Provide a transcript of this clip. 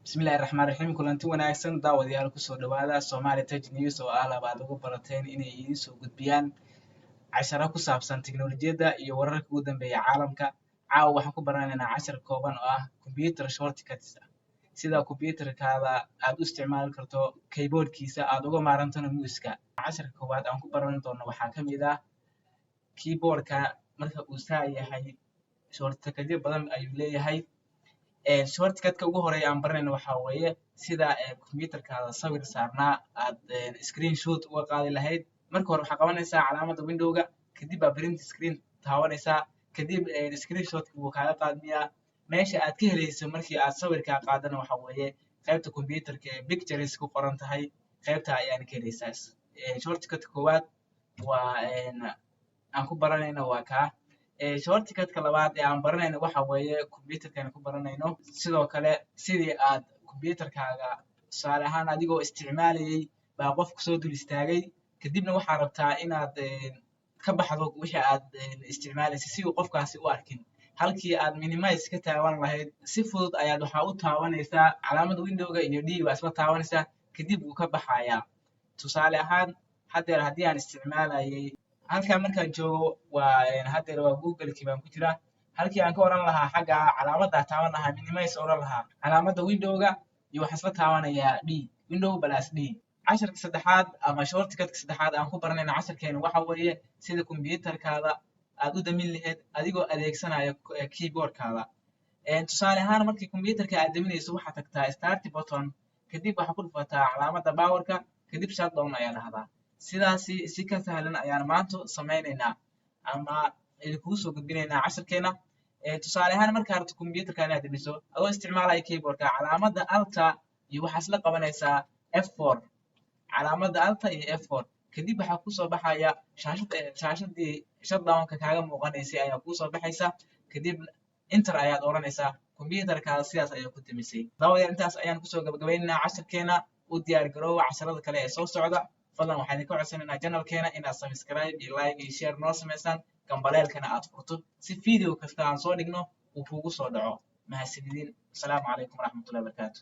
Bismillahi Raxmaan Raxiim. Kulanti wanaagsan, daawadayaal. Kusoo dhawaada Somali Tech News oo ah labaad ugu barateen inay idiin soo gudbiyaan casharo ku saabsan tiknoolajiyadda iyo wararka ugu dambeeya caalamka. Caawa waxaan ku baranaynaa cashar kooban oo ah computer shortcuts ah, sida computerkaada aad u isticmaali karto keyboardkiisa, aad uga maarantona muuska. Casharka koowaad aan ku baran doono waxaa ka mid ah keyboardka. Marka uu saa yahay, shortcutyo badan ayuu leeyahay. Shortcutka ugu horeeya aan baranayno waxaa weeye sida computerkaada sawir saarnaa aad screenshot uga qaadi lahayd. Marka hore waxaa qabanaysaa calaamadda windowga, kadib baa print screen taabanaysaa, kadib screenshotka wuu kaaga qaadmiyaa. Meesha aad ka helayso markii aad sawirkaa qaadana waxa weeye qaybta computerka ee pictures ku qoran tahay, qaybta ayaana ka helaysaa. Shortcutka koowaad waa aan ku baranayno waa kaa. Shortcutka labaad ee aan baranayno waxa weeye computerkan ku baranayno sidoo kale sidii aad computerkaaga, tusaale ahaan, adigoo isticmaalayay baa qof kusoo dul istaagay, kadibna waxaa rabtaa inaad ka baxdo wixii aad isticmaalaysay si uu qofkaasi u arkin. Halkii aad minimize ka taaban lahayd, si fudud ayaad waxaa u taabanaysaa calaamada windowga iyo D baa isla taabanaysaa, kadib wuu ka baxayaa. Tusaale ahaan, haddeer haddii aan isticmaalayay halkaa markaan joogo, waa haddeer waa Google-kii baan ku jiraa. Halkii aan ka oran lahaa xagga calaamaddaa taaban lahaa, minimize oran lahaa, calaamadda windowga iyo waxaan isla taabanayaa D, window plus D. Casharka saddexaad ama shortcutka saddexaad aan ku baranayna casharkeena waxa weeye sida computerkaada aad u damin lahayd adigoo adeegsanaya keyboardkaada. Tusaale ahaan, markii computerka aad daminayso, waxaad tagtaa start button, kadib waxaa ku dhufataa calaamadda powerka, kadib shutdown ayaa dhahdaa. Sidaasi si ka sahlan ayaan maanta samaynaynaa ama idinkugu soo gudbinaynaa casharkeena. Tusaale ahaan, markaa rabto computerka inaad damiso adoo isticmaalaya keyboardka, calaamadda alta iyo waxaa isla qabanaysaa F4, calaamadda alta iyo F4. Kadib waxaa kusoo baxaya shaashad, shaashadii shutdownka kaaga muuqanaysay ayaa kuusoo baxaysa. Kadib enter ayaad oranaysaa, computerkaada sidaas ayaa ku damisay. Daawadayaal, intaas ayaan kusoo gabagabaynaynaa casharkeena. U diyaar garoowa casharada kale ee soo socda. Fadlan waxaan idinka codsanaynaa channelkeena inaad subscribe iyo like iyo share noo samaysaan, gambaleelkana aad furto si video kasta aan soo dhigno uu kugu soo dhaco. Mahadsanidin. Asalaamu calaykum waraxmatullahi wabarakaatu.